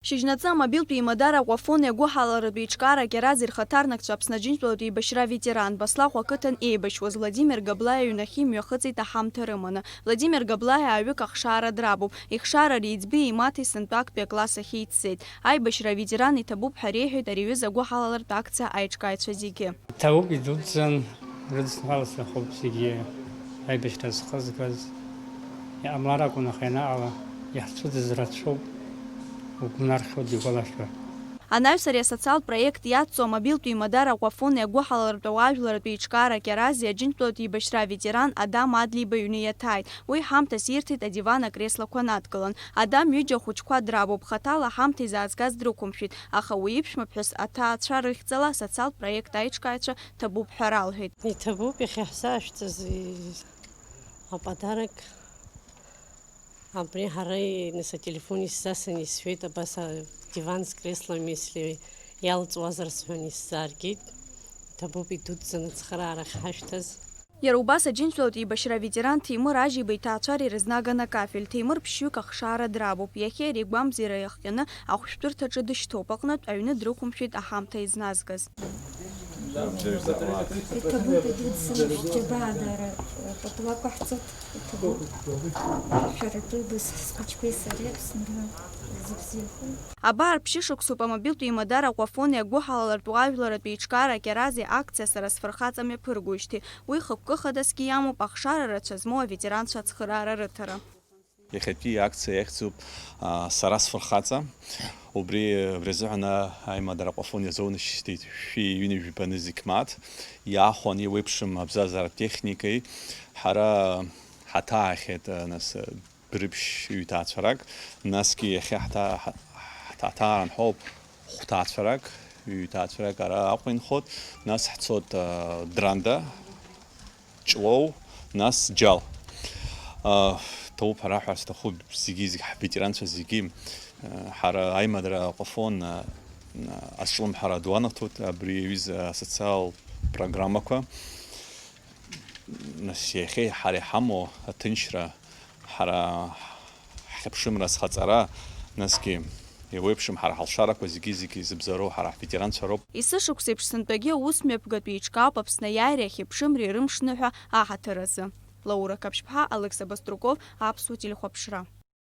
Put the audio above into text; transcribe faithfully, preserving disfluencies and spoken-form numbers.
Шьыжьнаҵы амобилтә еимадара Аҟәафон иагәыҳалалратә еиҿкаара Кьараз ирхаҭарнакцәа Аԥсны Аџьынџьтәылатә еибашьра аветеран, Баслахә ақыҭан еиеибашьуаз Владимир Габлаиа иҩнахьы имҩахыҵит аҳамҭа рыманы. Владимир Габлаиа аҩык ахшара драбуп. Ихшара ари иӡбеи имаҭеи сынтәа актәи акласс ахь еиццеит. Аибашьра аветеран иҭабуп ҳәа реиҳәеит ари аҩыза агәыҳалалратә акциа аиҿкааҩцәа зегьы. Ҭабуп идуӡӡан, рыдысныҳәалар сҭахуп зегьы аибашьра зхызгаз. Иҟамлар акәын, аха ианаҟала иаҳцәыӡыз рацәоуп, угәы нархьуеит игәалашәар. Анаҩс ари асоциалтә проект иацҵо амобилтә еимадара Аҟәафон иагәыҳалалратә ауаажәларратә еиҿкаара Кьарази Аџьынџьтәылатә еибашьра аветеран Адам Адлеиба иҩны иаҭааит. Уи ҳамҭас ирҭеит адиван акреслақәа надкылан. Адам ҩыџьа ахәыҷқәа драбуп, хаҭала ҳамҭа изаазгаз дрықәымшәеит, аха уи иԥшәмаԥҳәыс аҭаацәа рыхьӡала асоциалтә проект аиҿкааҩцәа ҭабуп ҳәа ралҳәеит. Иҭабуп иахьа ҳзаашәҵаз, и-, аподарок. Абри ҳара, и-, нас ателефон исзасын исҳәеит, абас адиван скресло если иалҵуазар сҳәан исзааргеит. Иҭабуп идуӡӡаны ацхыраарахь ҳашәҭаз. Иара убас Аџьынџьтәылатә еибашьра аветеран Ҭемыр Ажьиба иҭаацәа ирызнаган акафель. Ҭемыр ԥшьҩык ахшара драбуп. Иахьа иара игәамҵира иахҟьаны ахәшәтәырҭаҿы дышьҭоуп. Аҟнытә аҩны дрыхәамшәеит аҳамҭа изназгаз. Иҭабуп идуӡӡаны шәџьабаа дара, э, патуакәа ҳҵоит, иҭабуп. Шәара тәы быз схәыҷқәеи сареи Аԥсны зыбзиахоит. Абар, ԥшьышықәсоуп амобилтә еимадара Аҟәафон иагәыҳалалартә уаажәларратә еиҿкаара Кьарази акциа Сара сфырхаҵа мҩаԥыргоижьҭеи. Уи хықәкы хадасгьы иамоуп ахшара рацәа змоу аветеранцәа ацхыраара рыҭара. Иахьатәи акциа иахьӡуп, а, Сара сфырхаҵа. Убри, убри азыҳәан, а, аимадара Аҟәафон иазоунашьҭит шәи ҩынҩажәи баны зықьмааҭ. Иаахәан еиуеиԥшым абзазаратә техникеи. Ҳара ҳаҭаахьеит, а, нас, а, дәрыԥшь ҩҭаацәарак, насгьы иахьа ҳҭа-, ҳа-, ҳҭа-, ҳҭаара анҳәоуп, хәҭаацәарак, ҩҭаацәарак ара Аҟәа инхоит, нас ҳцоит, а, Дранда, Ҷлоу, нас Џьал. А, ҭабуп ҳәа раҳәар сҭахуп зегьы, зегь ҳветеранцәа зегьы, а, ҳара аимадара Аҟәафон, а, а, азҿлымҳара ду анаҭоит абри аҩыза асоциалтә программақәа. Нас иахьеи ҳареи ҳамоу аҭынчра, ҳара ҳхьыԥшымра азхаҵара, насгьы еиуеиԥшым ҳара ҳалшарақәа зегьы-зегьы зыбзоуроу ҳара ҳветеранцәа роуп. Есышықәса еиԥш сынтәагьы аус мҩаԥгатә еиҿкаауп Аԥсны аиааиреи ахьыԥшымреи рымшныҳәа аҳаҭыр азы. Лаура Қаԥшьԥҳа, Алықьса Баструков, Аԥсуа телехәаԥшра.